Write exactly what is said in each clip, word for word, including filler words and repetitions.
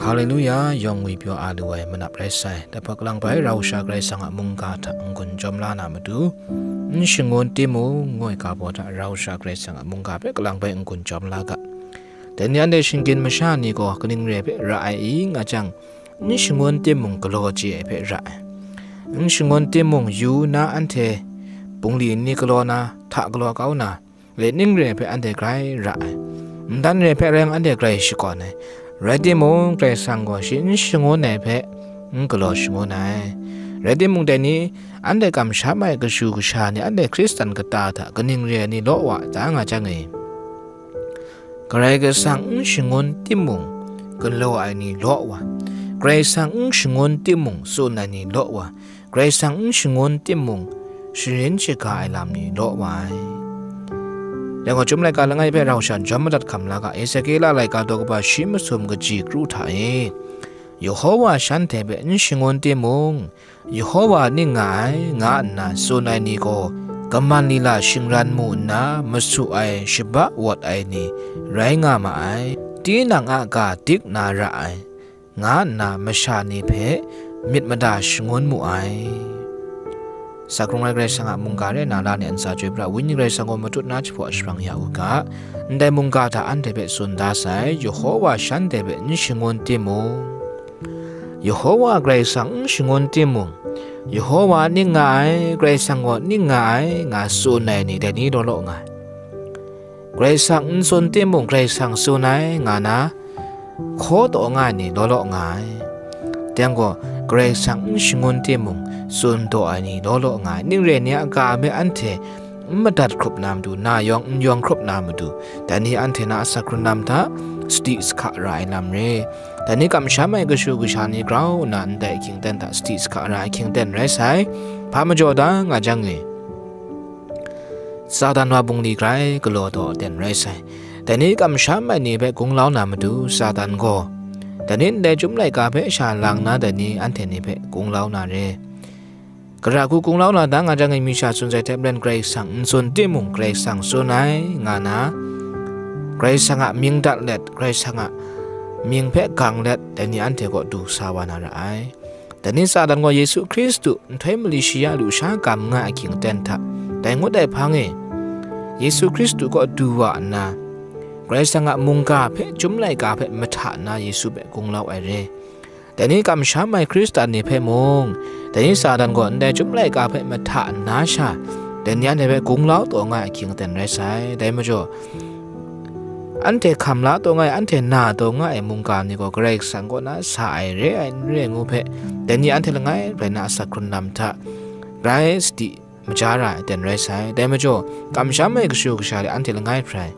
Haleluya, yawng ngwi pyaw a lu ai manap rai sai. Dai hpa kalang bai, rau sha Karai Kasang a mungga hta n-gun jawm la na matu, n shangun timung, ngoi ga baw hta rau sha Karai Kasang a mungga hpe kalang bai n-gun jawm la ga. Dai ni anhte shinggyim masha ni gaw kaning re ai hpe ra ai i nga jang, n shangun timung galaw chye ai hpe ra ai. N shangun timung yu na anhte bungli ni galaw na, hta galaw kau na, re ning re ai hpe anhte grai ra ai. Ntan re ai hpe rai yang anhte grai shakawn ai. Rai timung, Karai Kasang gaw shi n shangun ai hpe n galaw shangun ai. Rai timung, dai ni anhte kamsham ai kashu kasha ni anhte Hkristan kata hta kaning re ai ni law wa ta nga jang e. Karai Kasang n shangun timung, galaw ai ni law wa. Karai Kasang n shangun timung, tsun ai ni law wa. Karai Kasang n shangun timung, sharin shaga ai lam ni law wa ai. Dai gaw, Chyum laika langai hpe rau sha jawm madat hkam la ga, Ezekiela laika daw kaba shi masum kaji kru hta e, Yehowa shanhte hpe n shangun timung, Yehowa ning nga ai, nga nna tsun ai ni gaw, kaman lila shingran mu nna, masu ai, shaba wawt ai ni rai nga ma ai, tinang a ga dik na ra ai, nga nna masha ni hpe myit mada shangun mu ai. Sakrung ai Karai Kasang a mungga re na la ni ntsa chyoi pra, Wenyi Karai Kasang gaw matut na jahpaw sharang ya u ga, ndai mungga hta anhte hpe tsun da sai, Yehowa shanhte hpe n shangun timung, Yehowa Karai Kasang n shangun timung, Yehowa ning nga ai, Karai Kasang gaw ning nga ai, nga tsun ai ni dai ni law law nga ai. Karai Kasang n tsun timung, Karai Kasang tsun ai, nga na, hkaw taw nga ai ni law law nga ai. Dai gaw, Karai Kasang n shangun timung, tsun taw ai ni law law nga ai. Ning re ni a ga hpe anhte n madat hkrup na matu, na yawng n yawng hkrup na matu, dai ni anhte na a asak hkrun lam hta sadi sahka ra ai lam re. Dai ni kamsham ai kashu kasha ni grau nna ndai ahkying aten hta sadi sahka ra ai ahkying aten rai sai. Hpa majaw da nga jang e, Satan wa bungli grai galaw taw aten rai sai. Dai ni kamsham ai ni hpe gunglau na matu, Satan gaw dai ni ndai Chyum laika hpe sha lang na dai ni anhte ni hpe gunglau na re. Gara hku gunglau na da nga jang e, mi sha tsun sai hte maren Karai Kasang n tsun timung, Karai Kasang tsun ai, nga na, Karai Kasang a mying dat let, Karai Kasang a mying hpe gang let, dai ni anhte kaw du sa wa na ra ai. Dai ni Satan gaw Yesu Hkristu nhtoi mali shi ya lusha kam nga ai ahkying aten hta, dai ngut ai hpang e, Yesu Hkristu kaw du wa nna, Karai Kasang a mungga hpe, Chyum laika hpe mahta nna Yesu hpe gunglau ai re. Dai ni kamsham ai Hkristan ni hpe mung, dai ni Satan gaw ndai Chyum laika hpe mahta nna sha, dai ni anhte hpe gunglau taw nga ai ahkying aten rai sai. Dai majaw, anhte hkam la taw nga ai, anhte na taw nga ai mungga ni gaw Karai Kasang kaw na sa ai re ai, n re ai ngu hpe, dai ni anhte langai rai na asak hkrun lam hta grai sadi maja ra ai aten rai sai. Dai majaw, kamsham ai kashu kasha re anhte langai hprai,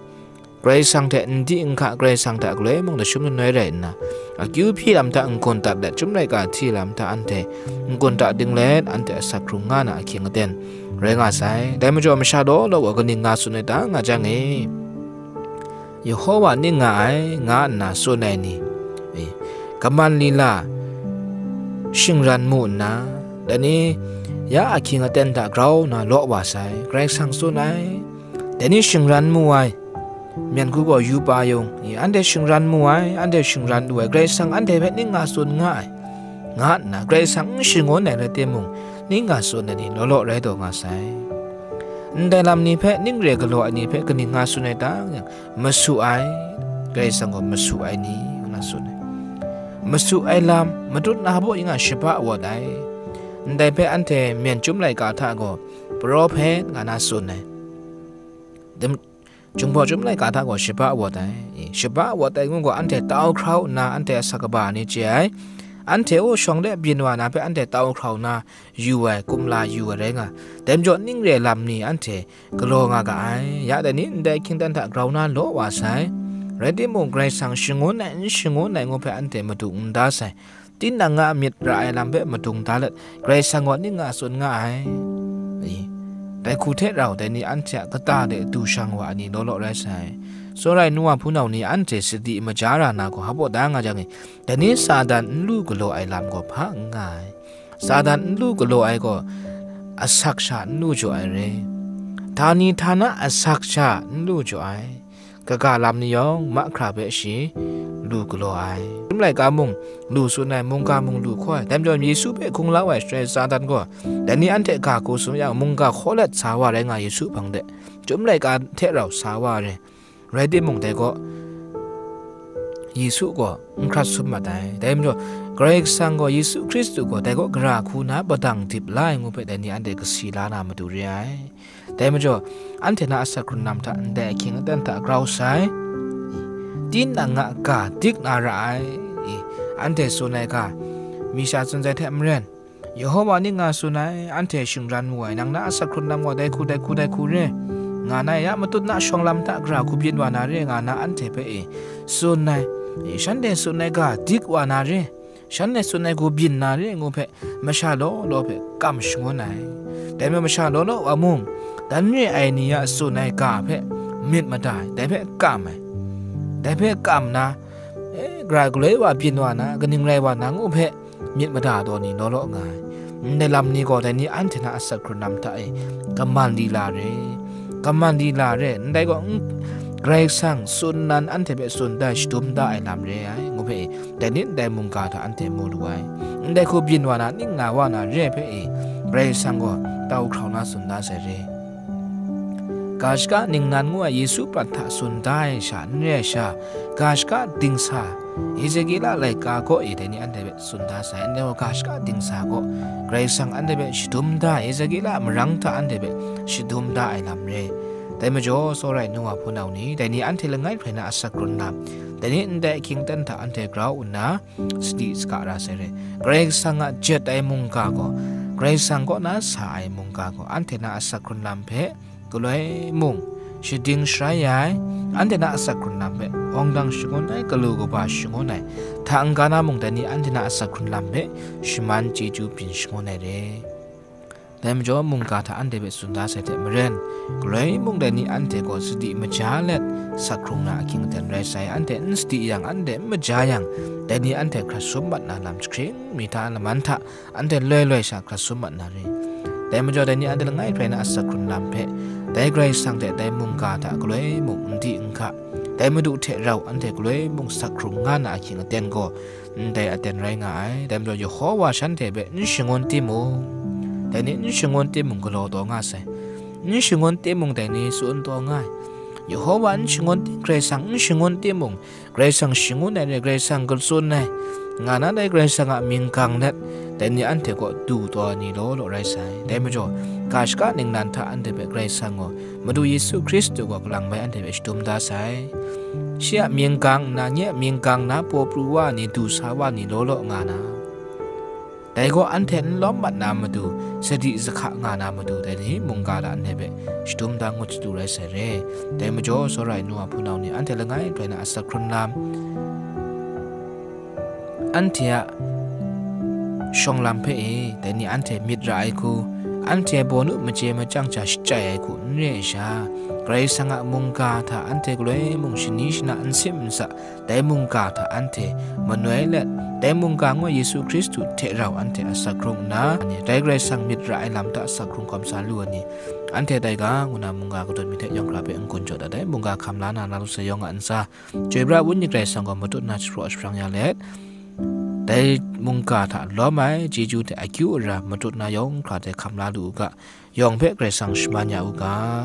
Karai Kasang hte n di n hka, Karai Kasang hta galoi mung lashum lanoi rai nna, akyu hpyi lam hta n-gun dat let, Chyum laika hti lam hta anhte n-gun da ding let, anhte asak hkrung nga na ahkying aten rai nga sai. Dai majaw, masha law law gaw kaning nga tsun ai ta nga jang e, Yehowa ning nga ai, nga nna tsun ai ni, e, kaman lila shingran mu nna, dai ni ya ahkying aten hta grau nna law wa sai, Karai Kasang tsun ai, dai ni shingran mu ai, myen hku gaw yu pa yung, e, anhte shingran mu ai, anhte shingran lu ai, Karai Kasang anhte hpe ning nga tsun nga ai, nga nna, Karai Kasang n shangun ai rai timung, ning nga tsun ai ni law law rai taw nga sai. Ndai lam ni hpe, ning re galaw ai ni hpe kaning nga tsun ai ta? Masu ai, Karai Kasang gaw masu ai ni, nga tsun ai. Masu ai lam, matut na baw yin nga shaba wawt ai. Ndai hpe anhte myen Chyum laika hta gaw, Prophet nga na tsun ai. Dem-, Jinghpaw Chyum laika hta gaw shaba wawt ai. E, shaba wawt ai ngu gaw, anhte tau hkrau nna, anhte asak kaba ni chye ai. Anhte a shawng de byin wa na hpe, anhte tau hkrau nna, yu ai, kumla yu ai rai nga. Dai majaw, ning re lam ni anhte galaw nga ga ai. Ya dai ni, ndai hkying aten hta grau na law wa sai. Rai timung, Karai Kasang shangun ai, n shangun ai ngu hpe anhte madung n da sai. Tinang a myit ra ai lam hpe madung da let, Karai Kasang gaw ning nga tsun nga ai. I, dai hku hte rau, dai ni anhte a kata de du shang wa ai ni law law rai sai. Tsawra ai nu wa hpunau ni anhte sadi maja ra na gaw, hpa baw da nga jang e, dai ni Satan n lu galaw ai lam gaw hpa n nga ai. Satan n lu galaw ai gaw, asak sha n lu jaw ai re. Htani htana asak sha n lu jaw ai. Kaga lam ni yawng mahkra hpe shi lu galaw ai. Chyum laika mung lu tsun ai, mungga mung lu hkaw ai. Dai majaw Yesu hpe hkunglau ai Shaloi Satan gaw, dai ni anhte ga hku tsun yang, mungga hkaw let sa wa rai nga ai Yesu hpang de, chyum laika hte rau sa wa rai. Rai timung, dai gaw Yesu gaw n hkrat sum mat ai. Dai majaw, Karai Kasang gaw Yesu Hkristu gaw dai kaw gara hku na padang dip la ai ngu hpe, dai ni anhte kasi la na matu re ai. Dai majaw, anhte na asak hkrun lam hta ndai ahkying aten hta grau sai, tinang a ga dik na ra ai, anhte tsun ai ga, mi sha tsun sai hte maren, Yehowa ning nga tsun ai, anhte shingran mu ai, nang na asak hkrun lam gaw dai hku, dai hku, dai hku re, nga na ya, matut na shawng lam hta gara hku byin wa na re, nga na anhte hpe e tsun ai, e, shanhte tsun ai ga dik wa na re, shanhte tsun ai hku byin na re ngu hpe, masha law law hpe kam shangun ai. Dai majaw masha law law wa mung, dan re ai ni a tsun ai ga hpe myit mada ai, dai hpe kam ai. Dai hpe kam na, e, gara galoi wa byin wa na, kaning rai wa na ngu hpe myit mada taw ni law law nga ai. Ndai lam ni gaw dai ni anhte na asak hkrun lam hta e kaman lila re, kaman lila re, ndai gaw n-, Karai Kasang tsun nan anhte hpe tsun da ai, shadum da ai lam re ai, ngu hpe e, dai ni ndai mungga hta anhte mu lu ai. Ndai hku byin wa na, ning na wa na re ai hpe e, Karai Kasang gaw tau hkrau na tsun da sai re. Ga shaka ningnan ngu ai Yesu prat hta tsun da ai sha, n re ai sha, ga shaka dingsa, Ezekiela laika kaw e dai ni anhte hpe tsun da sai, ndai gaw ga shaka dingsa kaw Karai Kasang anhte hpe shadum da ai, Ezekiela marang hta anhte hpe shadum da ai lam re. Dai majaw, tsawra ai nu wa hpunau ni, dai ni anhte langai hkrai na asak hkrun lam, dai ni ndai ahkying aten hta anhte grau nna, sadi saga ra sai re. Karai Kasang a jet ai mungga gaw, Karai Kasang kaw na sa ai mungga gaw, anhte na asak hkrun lam hpe galoi mung shading sharai ai, anhte na asak hkrun lam hpe awng dang shangun ai, galu kaba shangun ai, hta n-ga na mung dai ni anhte na asak hkrun lam hpe shaman chyeju byin shangun ai re. Dai majaw, mungga hta anhte hpe tsun da sai hte maren, galoi mung dai ni anhte gaw sadi maja let, sak hkrung na ahkying aten rai sai, anhte n sadi yang, anhte n maja yang, dai ni anhte hkrat sum mat na lam jahkring mi hta laman hta anhte loi loi sha hkrat sum mat na re. Dai majaw, dai ni anhte langai hkrai na asak hkrun lam hpe, dai Karai Kasang hte dai mungga hta galoi mung n di n ga, dai Madu hte rau anhte galoi mung sak hkrung nga na ahkying aten gaw, ndai aten rai nga ai. Dai majaw, Yehowa shanhte hpe n shangun timung, dai ni n shangun timung galaw taw nga sai. N shangun timung, dai ni tsun taw nga ai. Yehowa n shangun tim, Karai Kasang n shangun timung, Karai Kasang shangun ai re, Karai Kasang gatsun ai, nga na dai Karai Kasang a mying gang let, dai ni anhte kaw du taw ai ni law law rai sai. Dai majaw, ga shaka ningnan hta anhte hpe Karai Kasang gaw, Madu Yesu Hkristu gaw kalang bai anhte hpe shadum da sai. Shi a mying gang nna, nye a mying gang na paw pru wa ni, du sa wa ni law law nga na, dai gaw anhte n lawm mat na matu, sadi zahka nga na matu, dai ni mungga hta anhte hpe shadum da ngut shadu rai sai re. Dai majaw, tsawra ai nu wa hpunau ni, anhte langai hkrai na asak hkrun lam, anhte a shawng lam hpe e, dai ni anhte myit ra ai hku, anhte bawnu maje machyang ja shachyai ai hku n re ai sha, Karai Kasang a mungga hta anhte galoi mung shani shana n sim n sa, dai mungga hta anhte manoi let, dai mungga ngu ai Yesu Hkristu hte rau anhte asak hkrung nna, dai Karai Kasang myit ra ai lam hta asak hkrung hkawm sa lu ai ni, anhte dai ga ngu na mungga gadut mi hte yawng hkra hpe n-gun jaw dat ai, mungga hkam la na, na lu sayawng a ntsa, Chyoi pra Wenyi Karai Kasang gaw matut na shapraw shaprang ya let, dai mungga hta lawm ai chyeju hte akyu ara matut na yawng hkra hte hkam la lu u ga, yawng hpe Karai Kasang shaman ya u ga.